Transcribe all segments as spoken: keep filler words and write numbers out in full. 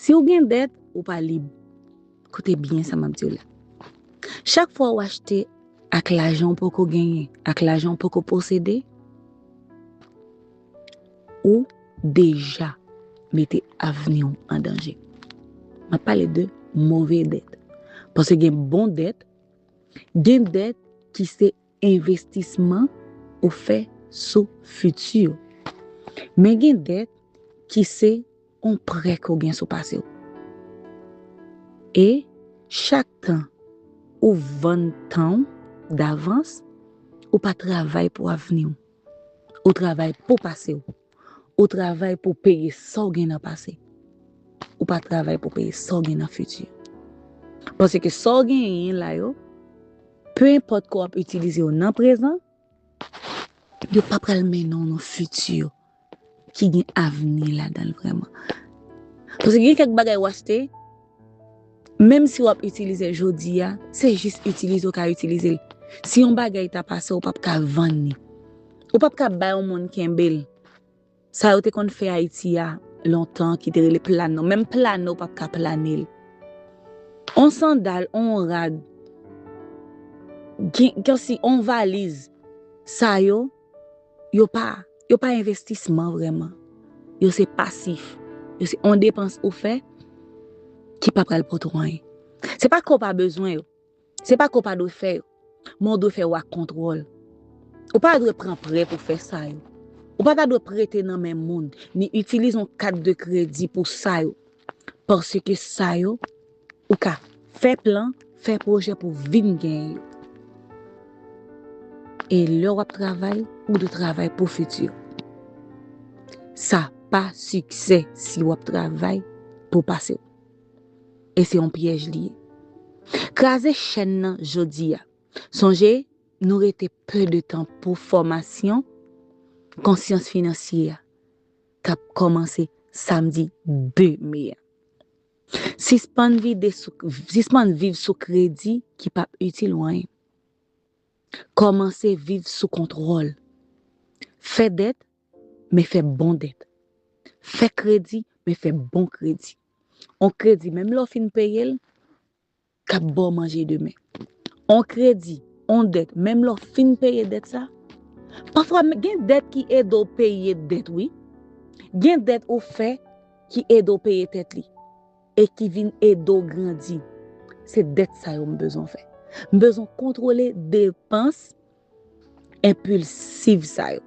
Si w gen dèt, ou pa lib. Koute byen sa m ap di w la. Chak fwa w achte ak lajan w poko genyen, ak lajan w poko posede, ou deja mete avni w an danje. M ap pale de move dèt. Paske gen bon dèt, gen dèt ki se envestisman ou fè sou fiti w. Men gen dèt ki se yon prè ke w gen sou pase w. E chak tan ou vann tan w davans, ou pa travay pou avni w. Ou travay pou pase w. Ou travay pou peye sa w gen nan pase. Ou pa travay pou peye sa w gen nan fiti. Paske sa w genyen la yo, pe enpòt ke w ap itilize yo nan prezan, yo pa pral mennen w nan fiti ki gen avni ladan l vrèman. Paske gen kèk bagay w achte, menm si w ap itilize l jodi a, se jis itilize w ka itilize l. Si yon bagay ta pase, ou p ap ka vann li. Ou p ap ka bay yon moun kenbe l. Sa yo te konn fè Ayiti a lontan ki te rele plano. Menm plano w p ap ka plane l. On sandal, on rad, gen, gen si on valiz, sa yo, yo pa, yo pa envestisman vrèman. Yo se pasif. Yo se on depans ou fè ki pa pral pote w anyen. Se pa ke w pa bezwen yo. Se pa ke w pa dwe fè yo. Men w dwe fè yo ak kontwòl. Ou pa dwe pran prè pou fè sa yo. Ou pa ta dwe prete nan men moun, ni itilize yon kat de kredi pou sa yo. Paske sa yo, ou ka fè plan, fè pwojè pou vin genyen yo. E lè w ap travay, ou dwe travay pou fiti. Sa pa siksè si w ap travay pou pase w. E se yon pyèj li ye. Kraze chèn nan jodi a. Sonje, nou rete pe de tan pou fòmasyon konsyans finansye a k ap kòmanse samdi de me a. Sispann vide sou, sispann viv sou kredi ki p ap itil w anyen. Kòmanse viv sou kontwòl. Fè dèt, men fè bon dèt. Fè kredi, men fè bon kredi. On kredi, menm lè w fin peye l, k ap ba w manje demen. On kredi, on dèt, menm lè w fin peye dèt sa, pafwa men gen dèt ki ede w peye dèt, wi. Gen dèt ou fè ki ede w peye tèt li e ki vin ede w grandi. Se dèt sa yo m bezwen fè. M bezwen kontwole depans enpilsiv sa yo.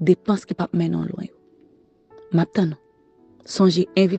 Depans ki p ap mennen w lwen yo. M ap tann ou. Sonje envite